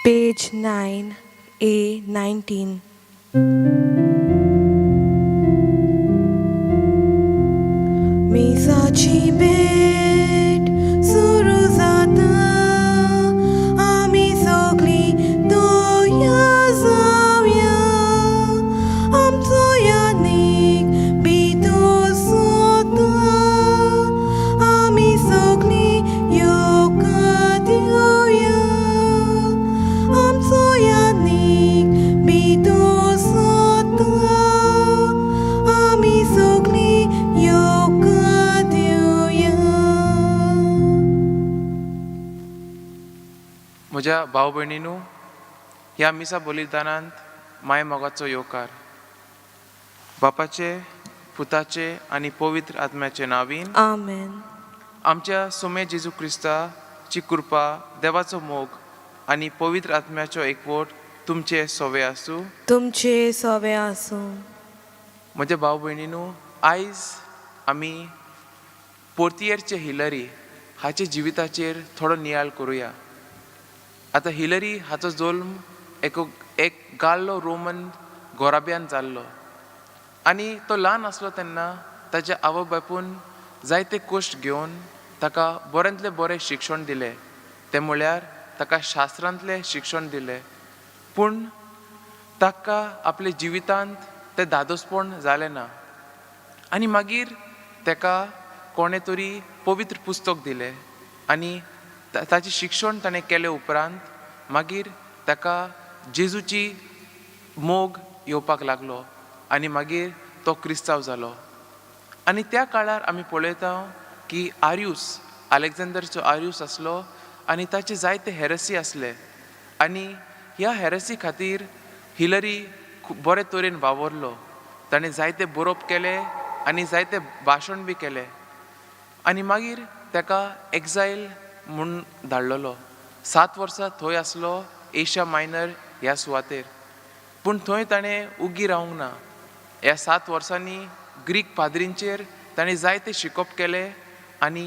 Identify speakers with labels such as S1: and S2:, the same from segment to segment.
S1: Page 9, A 19. मिसाची भेट सुरू जाता, आमी सगळीं तयार जावया, आमचो यादनीक भितर सोता, आमी सगळीं येवकार दिवया, आमचो यादनीक भितर सोता, आमी सगळीं येवकार दिवया.
S2: म्हज्या भाव भयणीनू, ह्या मिसा बलिदानांत माय मोगाचो येवकार. बापाचे, पुताचे आनी पवित्र आत्म्याचे नांवीन.
S1: आमेन.
S2: आमच्या सोमे जेजू क्रिस्ताची कृपा, देवाचो मोग आनी पवित्र आत्म्याचो एकवट तुमचे सोवे आसूं.
S1: तुमचे सोवे आसूं.
S2: म्हज्या भाव भयणीनू, आयज आमी पोर्तियरचे हिलरी हाचे जिविताचेर थोडो नियाळ करुया. आतां हिलरी हाचो जल्म एक गाल्लो रोमन गोराब्यान जाल्लो आनी तो ल्हान आसलो तेन्ना ताच्या आवय बापून जायते कश्ट घेवन ताका बऱ्यांतलें बरें शिक्षण दिलें, तें म्हळ्यार ताका शास्त्रांतलें शिक्षण दिलें. पूण ताका आपल्या जिवितांत तें धादोसपण जालें ना आनी मागीर ताका कोणें तरी पवित्र पुस्तक दिलें आनी ताचें शिक्षण ताणें केलें उपरांत मागीर ताका जेजूची मोग येवपाक लागलो आनी मागीर तो क्रिस्तांव जालो. आनी त्या काळार आमी पळयता की आर्यूस, अलेक्झांडरचो आर्यूस आसलो आनी ताचे जायते हेरसी आसले आनी ह्या हेरसी खातीर हिलरी खूब बरे तरेन वावरलो. ताणें जायते बरोवप केलें आनी जायते भाशण बी केलें आनी मागीर ताका एक्झायल म्हूण धाडलेलो. 7 वर्सां थंय आसलो एशिया मायनर ह्या सुवातेर. पूण थंय ताणें उगी रावंक ना. ह्या 7 वर्सांनी ग्रीक पाद्रींचेर ताणें जायते शिकप केलें आनी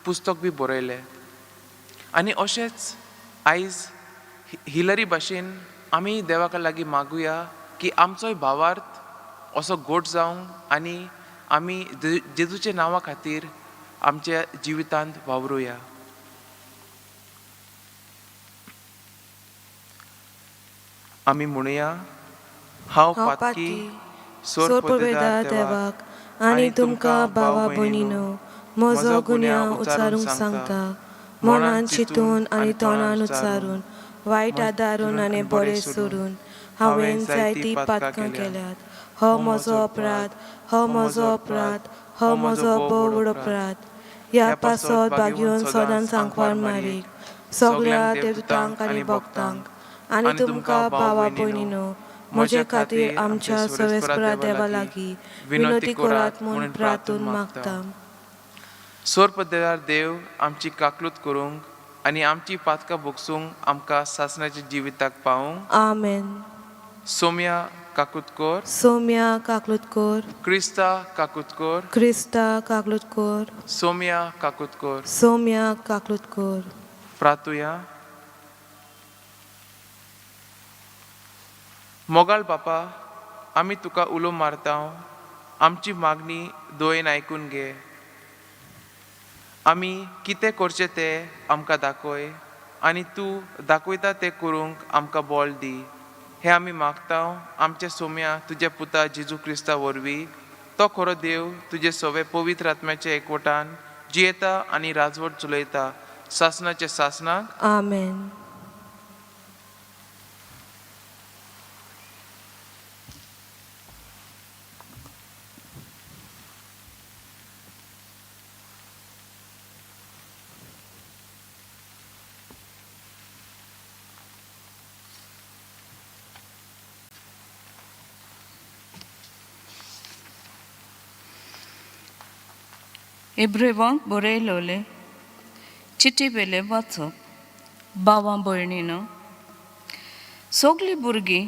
S2: पुस्तक बी बरयलें. आनी अशेंच आयज हिलरी भाशेन आमी देवाक लागीं मागुया की आमचोय भावार्थ असो घट जावंक आनी आमी जेजूच्या नांवा खातीर आमच्या जिवितांत वावरुया. आमी म्हणुया, हांव
S1: हांव
S2: पातकी
S1: पातकी,
S2: सोरपदेदार
S1: सोरपवेदार देवाक आनी तुमकां भावा भयणीनो म्हजो गुन्यांव उच्चारूंक सांगता. मनान चिंतून आनी तोंडान उच्चारून, वायट आदारून आनी बरें सोडून हांवें जायतीं पातकां केल्यात. हो म्हजो अपराध, हो म्हजो अपराध, हो म्हजो भोव अपराध. ह्या पासत भाग्योन सदांच सांकवार मारीक, सगळ्या देवतांक आनी भक्तांक आनी तुमकां भावा भयणीनो म्हजे खातीर आमच्या सर्वेस्परा देवा लागीं विनवती करात म्हूण प्रार्थून मागता.
S2: सोरपदेदार देव आमची काकलूत करूंक आनी आमची पातकां भोगसूंक आमकां सासणाच्या जिविताक पावूंक.
S1: आमेन.
S2: सोम्या काकूत कर.
S1: सोम्या काकलूत कर.
S2: क्रिस्ता काकूत कर.
S1: क्रिस्ता काकलूत कर.
S2: सोम्या काकूत कर.
S1: सोम्या काकलूत कर.
S2: प्रातुया. मोगाळ बापा, आमी तुका उलो मारता. आमची मागणी दोयेन आयकून घे. आमी कितें करचें तें आमकां दाखय आनी तूं दाखयता तें करूंक आमकां बळ दी. हें आमी मागता आमच्या सोम्या तुज्या पुता जेजू क्रिस्ता वरवीं. तो खरो देव, तुजे सवे पवित्र आत्म्याच्या एकवटान जियेता आनी राजवट चलयता सासनाच्या सासनाक.
S1: आमेन.
S3: एब्रेवांक बरयलोले चिटी वेलें वाचप. भावां भयणीनो, सगलीं भुरगीं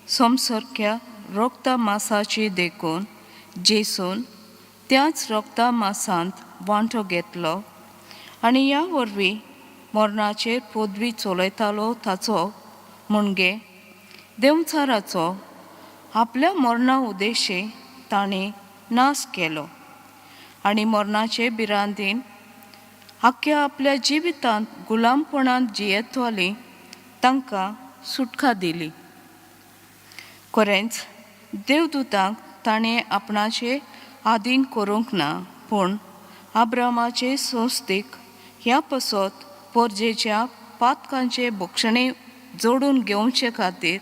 S3: सोमसरक्या रोगता मासाची देखून जेसून त्याच रोगता मासांत वांटो घेतलो आनी ह्या वरवीं मरणाचेर पदवी चलयतालो ताचो म्हणजे देंवचाराचो आपल्या मरणा उद्देशे ताणें नाश केलो आनी मरणाचे भिरांतीन आख्ख्या आपल्या जिवितांत गुलामपणांत जियेतली तांकां सुटका दिली. खरेंच देवदूतांक ताणें आपणाचे आदीन करूंक ना, पूण आब्रामाचे संस्थेक ह्या पसत पोरजेच्या पातकांचे भक्षणे जोडून घेवचे खातीर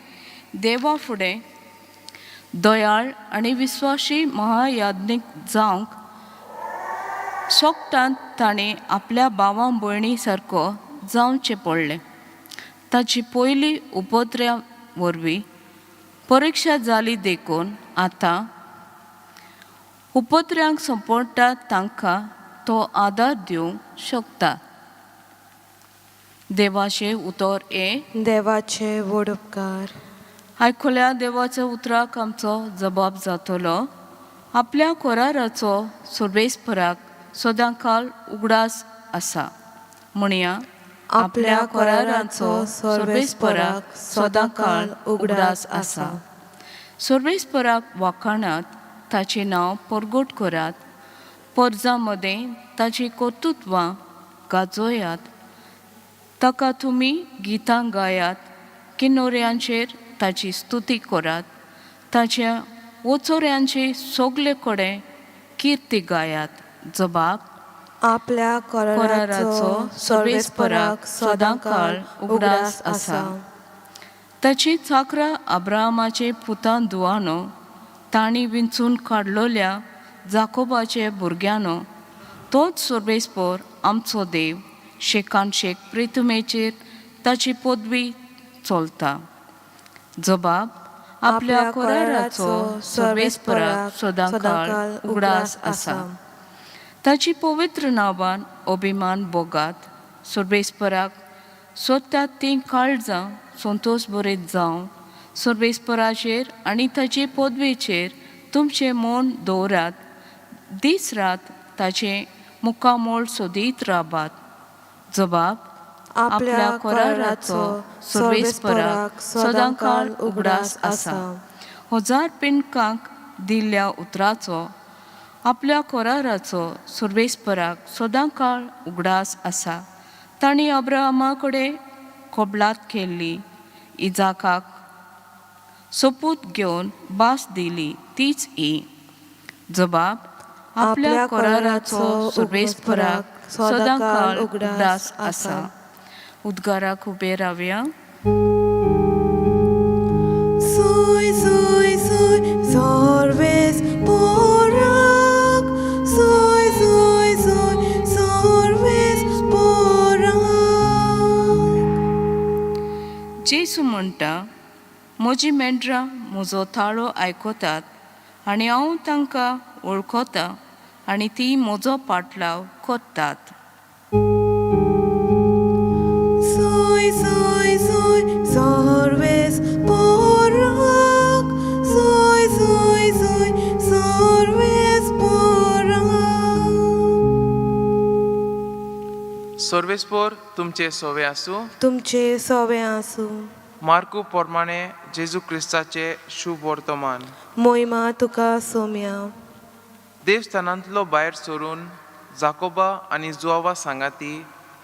S3: देवा फुडें दयाळ आनी विस्वाशी महायाज्ञीक जावंक सोगटांत ताणें आपल्या भावां भयणी सारको जावचें पडलें. ताची पयली उपद्र्या वरवीं परिक्षा जाली देखून आतां उपद्र्यांक सोंपडटा तांकां तो आदार दिवंक शकता. देवाचें उतर हें.
S1: देवाचे व्हड उपकार.
S3: आयकुल्या देवाच्या उतराक आमचो जबाब जातलो. आपल्या कोराराचो सर्वेस्पराक सदांकाल उगडास आसा. म्हणया,
S1: आपल्या कराराचो सर्वेस्पराक सदांकाळ उगडास आसा.
S3: सर्वेस्पराक वाखाणात, ताचें नांव परगट करात, परजां मदें ताचीं कर्तुत्वां गाजोयात. ताका तुमी गितां गायात, किन्नोऱ्यांचेर ताची स्तुती करात, ताच्या ओचोऱ्यांचे सगले कडेन किर्ती गायात. जबाब,
S1: आपल्या कराराचो सर्वेस्पराक सदांकाळ उगडास आसा.
S3: ताची चाकरां अब्राहमाचे पुतान दुआनो, तांणी विंचून काडलोल्या जाकोबाचे भुरग्यानो. तोच सर्वेस्पर आमचो देव, शेकान शेक प्रितमेचेर ताची पदवी चलता. जबाब, आपल्या कराराचो सर्वेस्पराक सदांकाळ उगडास आसा. ताची पवित्र नांवान अभिमान भोगात. सर्वेस्पराक सोदतात तीं काळजां संतोश बरीत जावं. सर्वेस्पराचेर आनी ताचे पदवेचेर तुमचें मन दवरात, दीस रात ताचें मुखामोळ सोदीत राबात. जबाब,
S1: आपल्या कराराचो सर्वेस्पराक सदांकाळ उगडास आसा.
S3: हजार पिंडकांक दिल्ल्या उतराचो आपल्या कोराराचो सर्वेस्पराक सदांकाळ उगडास आसा. तांणी अब्राहमा कडेन कबलात केल्ली, इजाकाक सोपूत घेवन भास दिली तीच ही. जबाब, आपल्या कोराराचो सर्वेस्पराक सदांकाळ उगडास आसा. उद्गाराक उबे रावया.
S1: Soy, soy, soy, sorves porak. Soy, soy, soy, sorves porak.
S3: जेजू म्हणटा, म्हजी मेंढरां म्हजो ताळो आयकतात आनी हांव तांकां वळखता आनी ती म्हजो पाटलाव करतात.
S1: Soy, soy, soy, sorves porak. Soy, soy, soy, sorves porak.
S2: सर्वेस्पोर तुमचे सोवे आसूं.
S1: तुमचे सोवे आसूं.
S2: मार्कू प्रमाणे जेजू क्रिस्ताचे शुभ वर्तमान.
S1: मोहिमा तुका सोम्या.
S2: देवस्थानांतलो भायर सरून जाकोबा आनी जुआवा सांगाती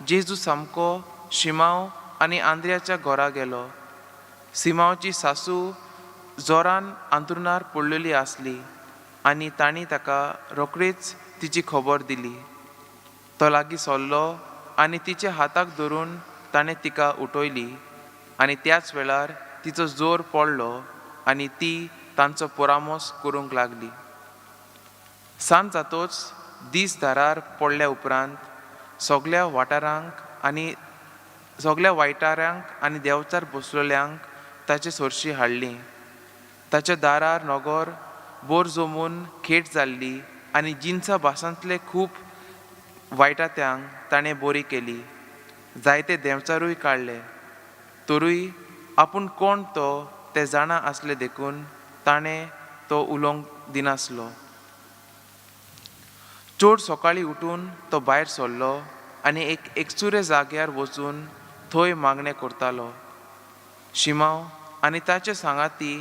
S2: जेजू सामको शिमांव आनी आंद्र्याच्या घरा गेलो. सिमांवची सासू जोरान अंतरुणार पडलेली आसली आनी तांणी ताका रोखडीच तिची खबर दिली. तो लागीं सरलो आनी तिच्या हाताक धरून ताणें तिका उठयली आनी त्याच वेळार तिचो जोर पडलो आनी ती तांचो परामोस करूंक लागली. सांज जातोच दीस दारार पडल्या उपरांत सगल्या वाठारांक आनी सगल्या वायटारांक आनी देंवचार बसलेल्यांक ताचे सरशी हाडली. ताच्या दारार नगर बोर जमून खेट जाल्ली आनी जिन्सा भासांतले खूब वायटात्यांक ताणें बोरी केली, जायते देंवचारूय काडले. तरूय आपूण कोण तो ते जाणा आसले देखून ताणें तो उलोवंक दिनासलो. चोड सकाळीं उठून तो भायर सरलो आनी एक एकसुरे जाग्यार वचून थंय मागणें करतालो. शिमांव आनी ताचे सांगाती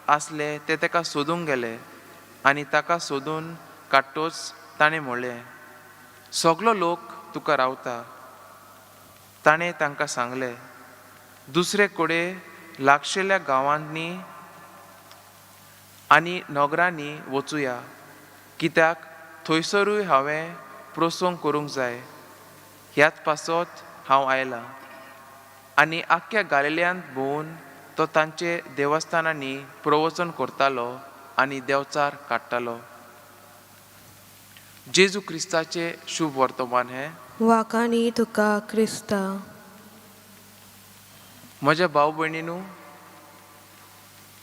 S2: आसले ते ताका सोदूंक गेले आनी ताका सोदून काडटोच ताणें म्हणलें, सगलो लोक तुका रावता. ताणें तांकां सांगलें, दुसरे कडेन लागशिल्ल्या गांवांनी आनी नगरांनी वचुया, कित्याक थंयसरूय हांवें प्रसंग करूंक जाय, ह्याच पासत हांव आयलां. आनी आख्ख्या गालिल्यांत भोंवून तो तांचे देवस्थानांनी प्रवचन करतालो आनी देंवचार काडटालो. जेजू क्रिस्ताचें शुभ वर्तमान हें.
S1: वाखाणी तुका क्रिस्ता.
S2: म्हज्या भाव भयणीनू,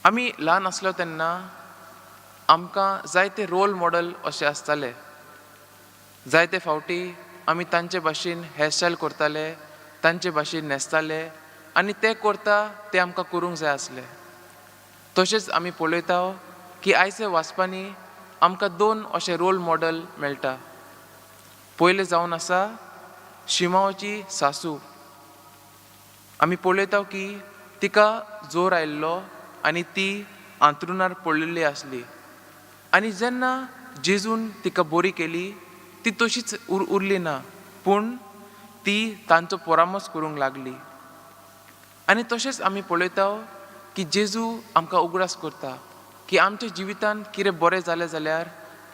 S2: आमी ल्हान आसलो तेन्ना आमकां जायते रोल मॉडल अशे आसताले. जायते फावटी आमी तांचे भाशेन हेअरस्टायल करताले, तांचे भाशेन न्हेसताले आनी ते करता ते आमकां करूंक जाय आसले. तशेंच आमी पळयता की आयचे वाचपांनी आमकां दोन अशे रोल मॉडल मेळटा. पयलें जावन आसा शिमांवची सासू. आमी पळयता की तिका जोर आयिल्लो आनी ती आंतरुणार पडलेली आसली आनी जेन्ना जेजून तिका बरी केली ती तशीच उरली ना, पूण ती तांचो परामर्श करूंक लागली. आनी तशेंच आमी पळयता की जेजू आमकां उगडास करता की आमच्या जिवितांत कितें बरें जालें जाल्यार,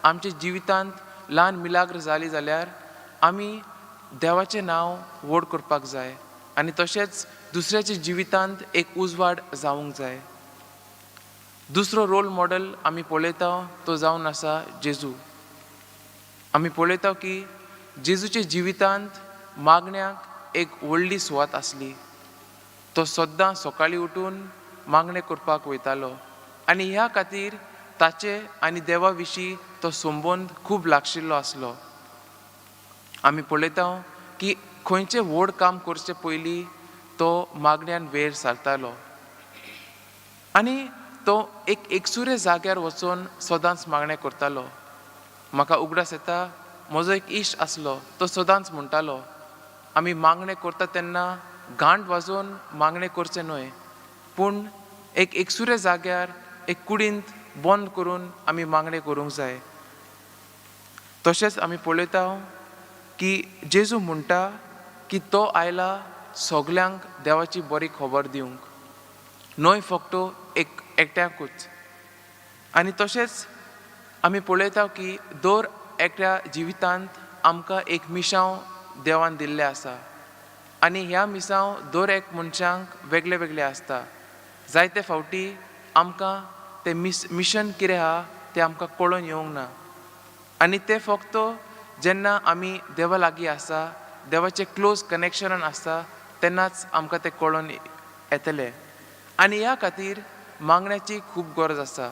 S2: आमच्या जिवितांत ल्हान मिलाग्र जाली जाल्यार आमी देवाचें नांव व्हड करपाक जाय आनी तशेंच दुसऱ्याच्या जिवितांत एक उजवाड जावंक जाय. दुसरो रोल मॉडल आमी पळयता तो जावन आसा जेजू. आमी पळयता की जेजूच्या जिवितांत मागण्याक एक व्हडली सुवात आसली. तो सद्दां सकाळीं उठून मागणें करपाक वयतालो आनी ह्या खातीर ताचे आनी देवा विशीं तो संबंद खूब लागशिल्लो आसलो. आमी पळयता की खंयचें व्हड काम करचे पयलीं तो मागण्यान वेळ सारतालो आनी तो एक एकसुरे जाग्यार वचून सदांच मागणें करतालो. म्हाका उगडास येता, म्हजो एक इश्ट आसलो, तो सदांच म्हणटालो, आमी मागणें करता तेन्ना घांट वाजोवन मागणें करचें न्हय, पूण एक एकसुरे जाग्यार एक कुडींत बंद करून आमी मागणें करूंक जाय. तशेंच आमी पळयता की जेजू म्हणटा की तो आयला सगल्यांक देवाची बरी खबर दिवंक, न्हय फक्त एक एकट्याकूच. आनी तशेंच आमी पळयता की दर एकट्या जिवितांत आमकां एक मिसांव देवान दिल्लें आसा आनी ह्या मिसांव दर एक मनशांक वेगळे वेगळे आसता. जायते फावटी आमकां तें मिशन कितें आहा तें आमकां कळोन येवंक ना आनी तें फक्त जेन्ना आमी देवा लागीं आसा, देवाचें क्लोज कनेक्शनान आसता तेन्नाच आमकां तें कळोन येतलें. आनी ह्या खातीर मागण्याची खूब गरज आसा.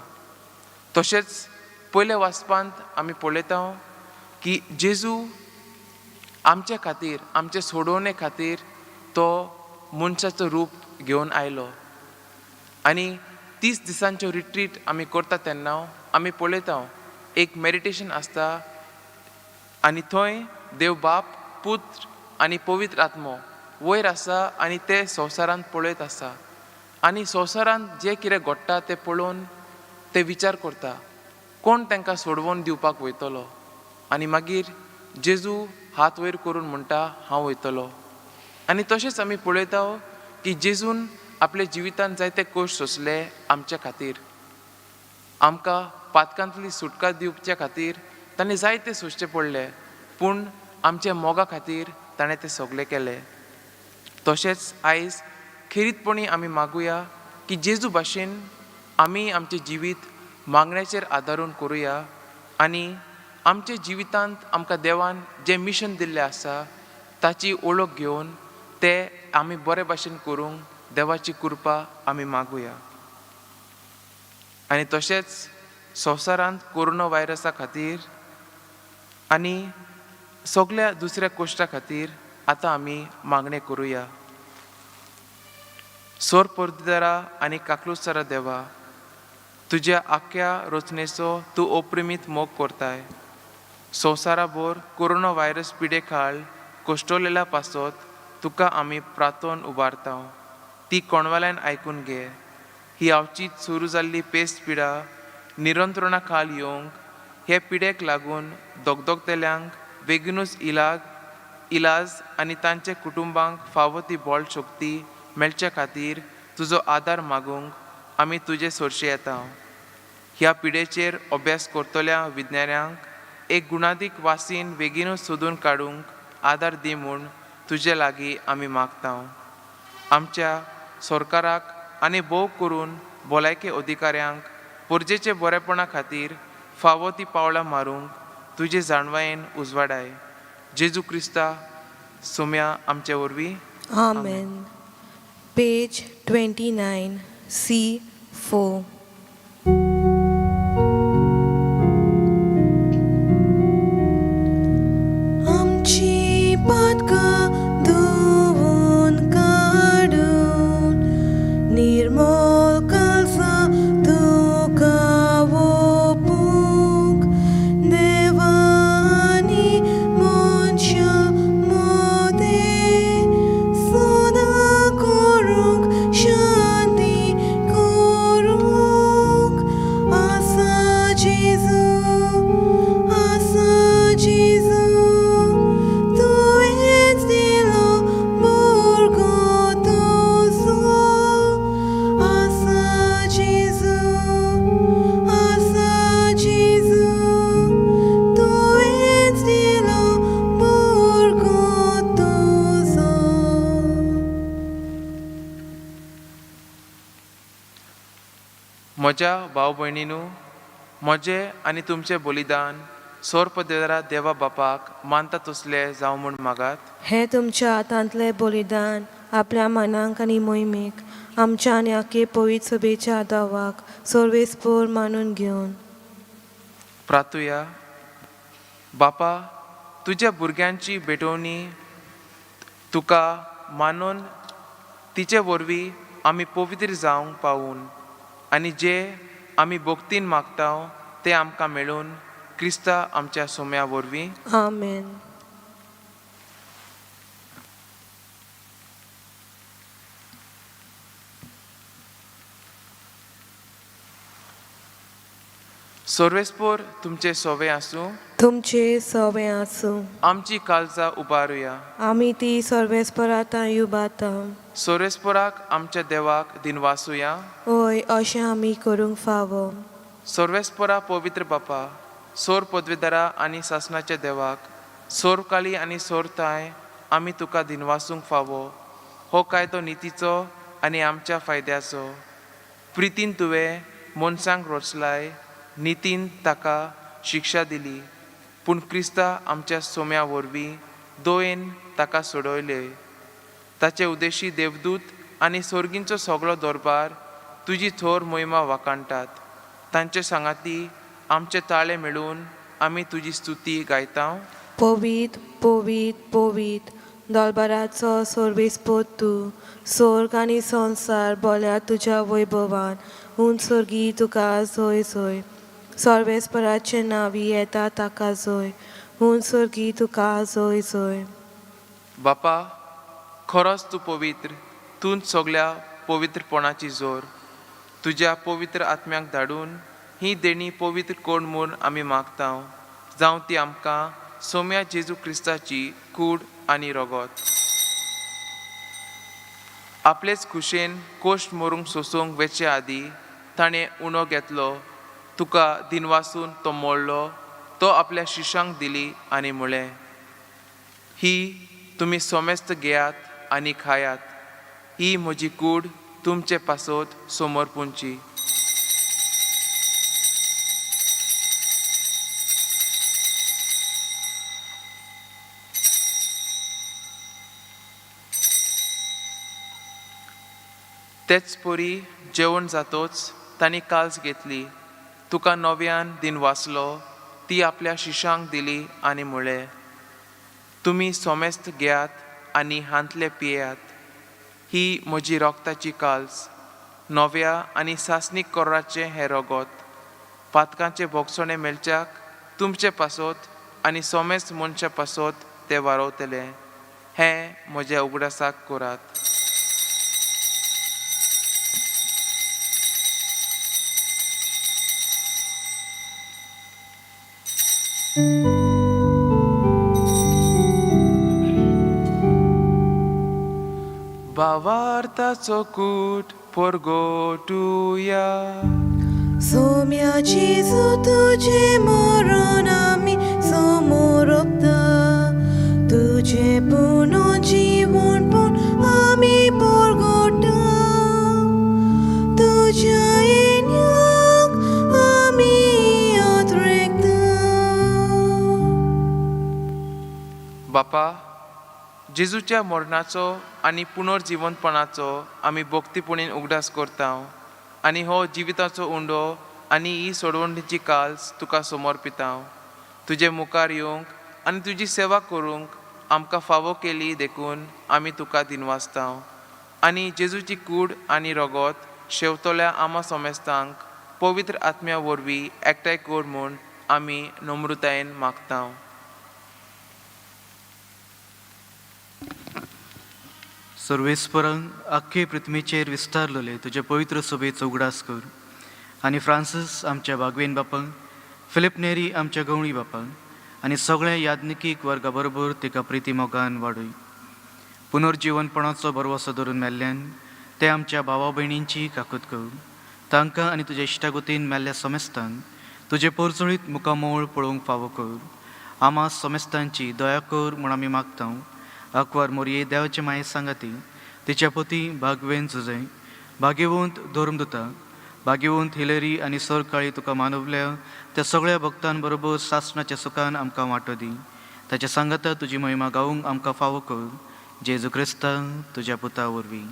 S2: तशेंच पयल्या वाचपांत आमी पळयता की जेजू आमचे खातीर, आमचे सोडोवणे खातीर तो मनशाचो रूप घेवन आयलो. आनी 30 दिसांच्यो रिट्रीट आमी करता तेन्ना आमी पळयता एक मेडिटेशन आसता आनी थंय देव बाप, पुत्र आनी पवित्र आत्मो वयर आसा आनी ते संवसारांत पळयत आसा आनी संवसारांत जें कितें घडटा तें पळोवन ते विचार करता कोण तांकां सोडवून दिवपाक वयतलो. आनी मागीर जेजू हात वयर करून म्हणटा, हांव वयतलो. आनी तशेंच आमी पळयता की जेजून आपल्या जिवितांत जायते कश्ट सोंसले आमच्या खातीर, आमकां पातकांतली सुटका दिवच्या खातीर ताणें जायते सोंसचें पडलें, पूण आमच्या मोगा खातीर ताणें तें सगळें केलें. तशेंच आयज खेरीतपणी आमी मागुया की जेजू भाशेन आमी आमचें जिवीत मागण्याचेर आदारून करुया आनी आमच्या जिवितांत आमकां देवान जें मिशन दिल्लें आसा ताची ओळख घेवन ते आमी बरे भाशेन करूंक देवाची कृपा आमी मागुया. आनी तशेंच संवसारांत कोरोना व्हायरसा खातीर आनी सगल्या दुसऱ्या कोश्टा खातीर आतां आमी मागणें करुया. सोर पोरदिदारा आनी काकलुसारा देवा, तुज्या आख्ख्या रचनेचो तूं ओप्रिमीत मोग करताय. संवसाराभर कोरोना व्हायरस पिडे खाल कोश्टलेल्या पासत तुका आमी प्रार्थन उबारता. ती कोणवाल्यान आयकून घे. ही आवचीत सुरू जाल्ली पेस्ट पिडा निरंत्रणा खाल येवंक, हे पिडेक लागून दगदगतल्यांक बेगीनूच इलाज आनी तांच्या कुटुंबांक फावो ती बळ शक्ती मेळचे खातीर तुजो आदार मागूंक आमी तुजे सोरशे येता. ह्या पिडेचेर अभ्यास करतल्या विज्ञान्यांक एक गुणादीक वासीन बेगीनूच सोदून काडूंक आदार दी म्हूण तुजे लागीं आमी मागता. आमच्या सरकाराक आनी भोव करून भलायकी अधिकाऱ्यांक परजेचे बरेपणा खातीर फावो ती पावलां मारूंक तुजे जाणवायेन उजवाडाय. जेजू क्रिस्ता सोम्या आमचे वरवीं.
S1: आमेन. Page 29, C4. आमची पातकां धुवून काडून निर्मळ काळजां तुका ओंपूंक देवानी मनशां मदें सदां करूंक शांती करूंक. आसा जेजू, आसा जेजू, तुवेंच दिलो भुरगो तुजो. आसा जेजू, आसा जेजू, तुवेंच दिलो भुरगो तुजो.
S2: म्हज्या भाव भयणीनू, म्हजें आनी तुमचें बलिदान सोरपदेरा देवा बापाक मानता तसलें जावं म्हूण मागात.
S1: हे तुमच्या हातांतलें बलिदान आपल्या मनाक आनी मोहिमेक आमच्या आनी आखे पवित्र सभेच्या दावाक सर्वेस्पोर मानून घेवन.
S2: प्रातुया. बापा, तुज्या भुरग्यांची भेटवणी तुका मानून तिचे वरवीं आमी पवित्र जावंक पावून आनी जे आमी भक्तीन मागता ते आमकां मेळून, क्रिस्ता आमच्या सोम्या वरवीं.
S1: आमेन.
S2: सर्वेस्पोर तुमचे सोवे आसूं.
S1: तुमचे सवे आसूं.
S2: आमची काळजां उबारुया.
S1: आमी ती सर्वेस्परांत युबाता.
S2: सर्वेस्पोराक आमच्या देवाक दिनवासुया.
S1: हय, अशें आमी करूंक फावो.
S2: सर्वेस्पोरा पवित्र बापा, सोर पदवेदारा आनी सासणाच्या देवाक, सोर काली आनी सोर ताय आमी तुका दिनवासूंक फावो. हो कायदो नितीचो आनी आमच्या फायद्याचो. प्रितीन तुवें मनशांक रचलाय, नितीन ताका शिक्षा दिली, पूण क्रिस्ता आमच्या सोम्या वरवीं दोयेन ताका सोडयले. ताचे उद्देशी देवदूत आनी सोर्गींचो सगळो दरबार तुजी थोर मोहिमा वाखाणटात. तांचे सांगाती आमचे ताळे मेळून आमी तुजी स्तुती गायता.
S1: पवीत, पवीत, पवीत, दलबराचो सर्वेस्पोर तूं. स्वर्ग आनी संवसार बोल्या तुज्या वैभवान. उंच स्वर्गी तुका जोय जोय. सर्वेस्पराचे नांवी येता ताका जोय. उंच स्वर्गी तुका जोय जोय.
S2: बापा, खरोच तूं पवित्र, तूंच सगल्या पवित्रपणाची जोर. तुज्या पवित्र आत्म्याक धाडून ही देणी पवित्र कोण म्हूण आमी मागता, जावं ती आमकां सोम्या जेजू क्रिस्ताची कूड आनी रगत. आपलेच खुशेन कोश्ट मरूंक सोसूंक वेचे आदीं ताणें उणो घेतलो, तुका दिनवासून तो मोडलो, तो आपल्या शिशांक दिली आनी म्हळें, ही तुमी सोमेस्त घेयात आनी खायात. ही म्हजी कूड तुमचे पासत समर्पूंची. तेच परी जेवण जातोच तांणी काल्स घेतली, तुका नव्यान दिन वाचलो, ती आपल्या शिशांक दिली आनी म्हळें, तुमी सोमेस्त घेयात आनी हांतले पियेयात. ही म्हजी रोगताची काल्स, नव्या आनी सासणीक कोराचें हें रगत. पातकांचें भोगसणें मेळच्याक तुमचे पासत आनी सोमेस्त मनशा पासत तें वारोवतलें. हें म्हज्या उगडासाक करात. भावार्थाचो कूट परगोटुया.
S1: सोम्या जेजू तुजें मरण आमी समोरपता, तुजें पुनर्जीवनपण आमी परगटा, तुज्या येण्याक आमी अत्रेकता.
S2: बापा, जेजूच्या मरणाचो आनी पुनर्जिवंतपणाचो आमी भक्तीपणीन उगडास करता आनी हो जिविताचो उंडो आनी ही सोडवणीची काल्स तुका समर्पिता. तुजे मुखार येवंक आनी तुजी सेवा करूंक आमकां फावो केली देखून आमी तुका दिनवासता आनी जेजूची कूड आनी रगत शेवतल्या आमा समेस्तांक पवित्र आत्म्या वरवीं एकठांय कर म्हूण आमी नम्रतायेन मागता.
S4: सर्वेस्परान आख्खे पृथ्वीचेर विस्तारलेले तुजे पवित्र सभेचो उगडास कर आनी फ्रांसीस आमच्या बागवेन बापाक, फिलीप नेरी आमच्या गवळी बापाक आनी सगळ्या याज्ञिकीक वर्गा बरोबर तिका प्रिती मोगान वाडय. पुनर्जिवनपणाचो भरवसो धरून मेल्ल्यान ते आमच्या भावा भयणींची काकूत कर. तांकां आनी तुज्या इश्टागोतीन मेल्ल्या समेस्तांक तुजे पोरजोळीत मुखामोळ पळोवंक फावो कर. आमा समेस्तांची दया कर म्हूण आमी मागता. आंकवार मोरये देवाचे माये सांगाती, तिच्या पोती भागवेन जुजय, भाग्यवंत धर्मदुता, भाग्यवंत हिलेरी आनी सरकाळी तुका मानवल्या त्या सगळ्या भक्तांबरोबर सासणाच्या सुखान आमकां वांटो दी. ताच्या सांगाता तुजी महिमा गावूंक आमकां फावो कर, जेजू क्रिस्ता तुज्या पुता वरवीं.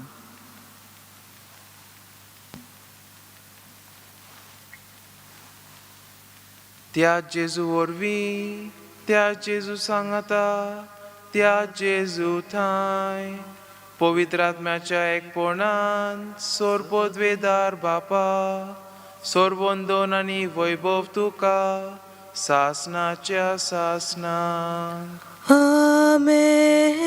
S2: त्या जेजू वरवीं, त्या जेजू सांगाता, त्या जेजू थांय पवित्र आत्म्याच्या एकपणान सोरपोदवेदार बापा, सोरवंदन आनी वैभव तुका सासनाच्या सासनाक.
S1: आमेन.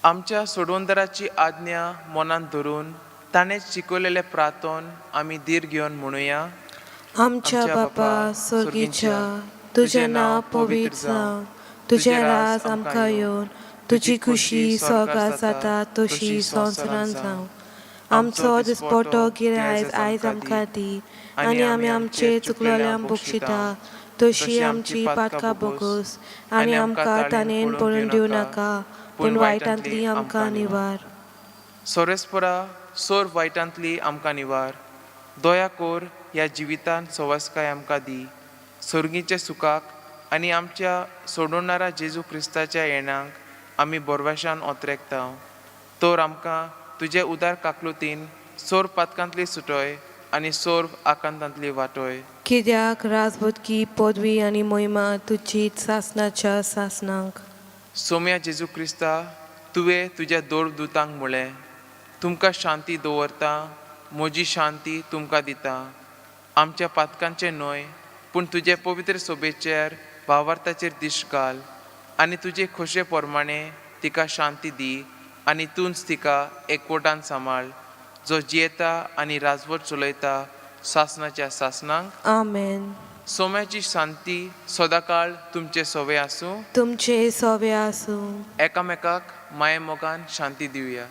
S2: आमच्या सोडवणदाराची आज्ञा मनांत धरून ताणें शिकयलेलें प्रार्थन आमी धीर घेवन म्हणुया.
S1: आमच्या बापा स्वर्गीच्या, तुजें नांव पवित्र जावं, तुजें राज आमकां येवन, तुजी खुशी स्वर्गात जाता तशी संवसारांत जावं. आमचो दिसपटो गिरायज आयज आमकां दी, आनी आमी आमचे चुकलेल्यांक बक्षिता तशी आमची पातकां बोगस, आनी आमकां ताणेन पळोवन दिवं नाका, पूण वायटांतली आमकां निवार.
S2: सोरेस्परा, सोर वायटांतली आमकां निवार. दया कोर, ह्या जिवितांत सवासकाय आमकां दी, सर्गीच्या सुखाक आनी आमच्या सोडवणारा जेजू क्रिस्ताच्या येणाक आमी बोरवेशान ओतरेकता. तर आमकां तुजे उदार काकलुतीन सोर पातकांतली सुटय आनी सोर आकांतांतली वाटय.
S1: कित्याक राजबुदकी, पदवी आनी मोहिमा तुजी सासनाच्या सासनाक.
S2: सोम्या जेजू क्रिस्ता, तुवें तुज्या दोर दुतांक म्हळें, तुमकां शांती दवरता, म्हजी शांती तुमकां दिता. आमच्या पातकांचें न्हय, पूण तुजे पवित्र सोबेचेर भावार्थाचेर दिश्ट घाल आनी तुजे खोशे प्रमाणे तिका शांती दी आनी तूंच तिका एकवटान सांबाळ, जो जियेता आनी राजवट चलयता सासनाच्या सासनाक.
S1: आमेन.
S2: सोम्याची शांती सदांकाळ तुमचे सोवे आसूं.
S1: तुमचे सोवे आसूं.
S2: एकामेकाक मायेमोगान शांती दिवया.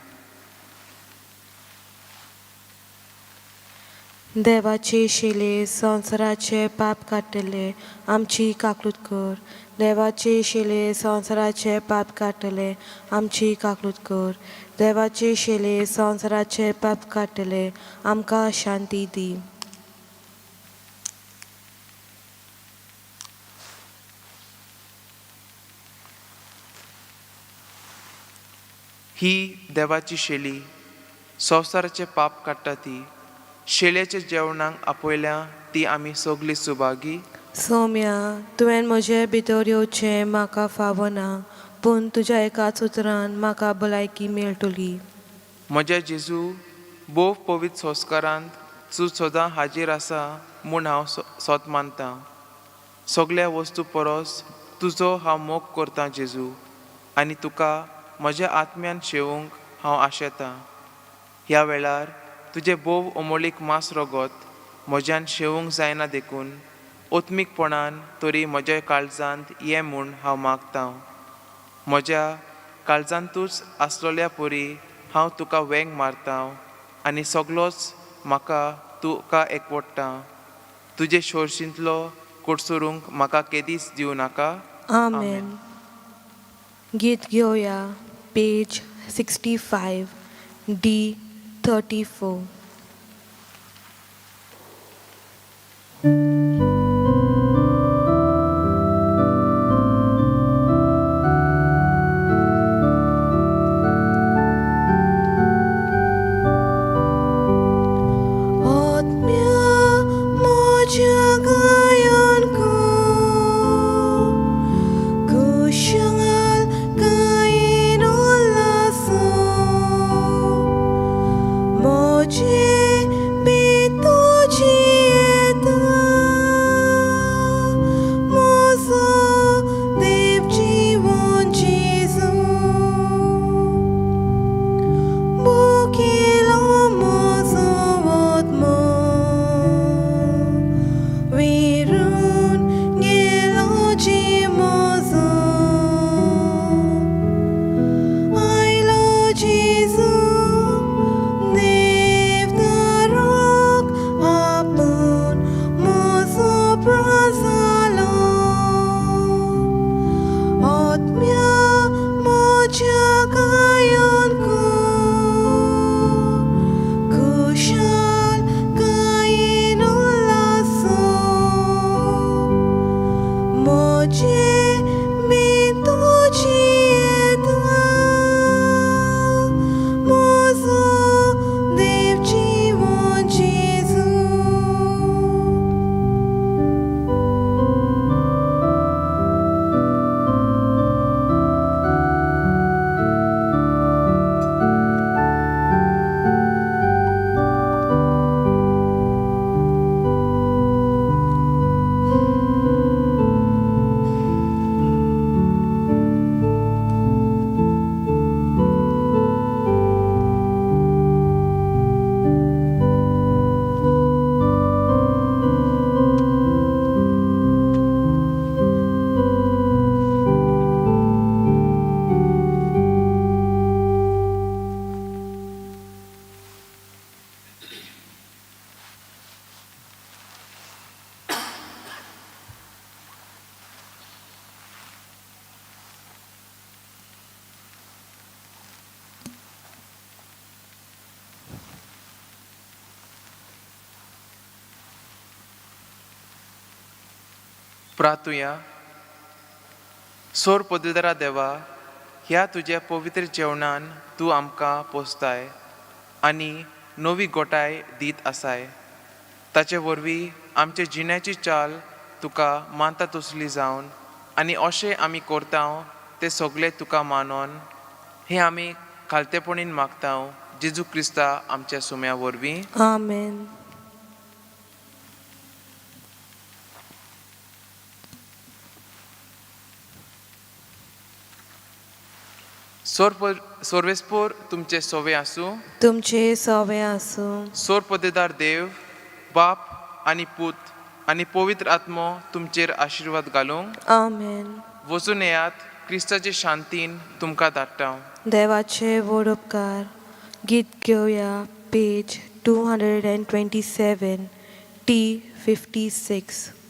S1: देवाचे शिले, संवसाराचे पाप काडटले, आमची काकूत कर. देवाचे शिले, संवसाराचे पाप काडटले, आमची काकूत कर. देवाचे शिले, संवसाराचे पाप काडटले, आमकां शांती दी.
S2: ही देवाची शेली, संवसाराचें पाप काडटा ती. शेल्याच्या जेवणाक आपयल्या ती आमी सगळीं सुभागी.
S1: सोम्या, तुवें म्हजे भितर येवचें म्हाका फावना, पूण तुज्या एकाच उतरान म्हाका भलायकी मेळटली.
S2: म्हज्या जेजू, भोव पवित्र संस्कारांत तूं सदां हाजीर आसा म्हूण हांव सोत मानतां. सगल्या वस्तू परस तुजो हांव मोग करतां जेजू, आनी तुका म्हज्या आत्म्यान शेवूंक हांव आशेतां. ह्या वेळार तुजें भोव अमोलीक मांस रगत म्हज्यान शेवूंक जायना देखून ओत्मीकपणान तरी म्हज्या काळजांत ये म्हूण हांव मागतां. म्हज्या काळजांतूच आसलोल्या परी हांव तुका वेंग मारतां आनी सगलोच म्हाका तुका एकवडटा. तुजे शोर्शींतलो कोडसोरूंक म्हाका केदीच दिवं नाका.
S1: आमेन. गीत घेवया पेज 65 D 34. आत्म्या म्हज्या गायन कुशल गायन उल्हासो म्हजे पितुजी येता म्हजो देव जिवन जेजू भुकेलो म्हजो आत्मो विरून गेलो जी म्हजो आयलो जेजू देवदाराक आपूण म्हजो प्राजालो आत्म्या म्हज्या गायन कुशल गायन उल्हासो म्हजे तुजी येता म्हजो देव जिवन जेजू.
S2: प्रातुया. सोर पदवीधरा देवा, ह्या तुज्या पवित्र जेवणान तूं आमकां पोसताय आनी नवी गोटाय दीत आसाय. ताचे वरवीं आमचे जिण्याची चाल तुका मानता तसली जावन आनी अशें आमी करता तें सगळें तुका मानोन हें आमी खालतेपणीन मागता जेजू क्रिस्ता आमच्या सुम्या वरवीं.
S1: आमेन.
S2: सोर सोर्वेस्पोर तुमचे सोवे आसूं.
S1: तुमचे सोवे आसूं.
S2: सोर पदेदार देव बाप आनी पूत आनी पवित्र आत्मो तुमचेर आशिर्वाद घालूंक.
S1: आमेन.
S2: वचून येयात, क्रिस्ताचे शांतीन तुमकां धाडटा.
S1: देवाचे व्हड उपकार. गीत घेवया page 227 T 56.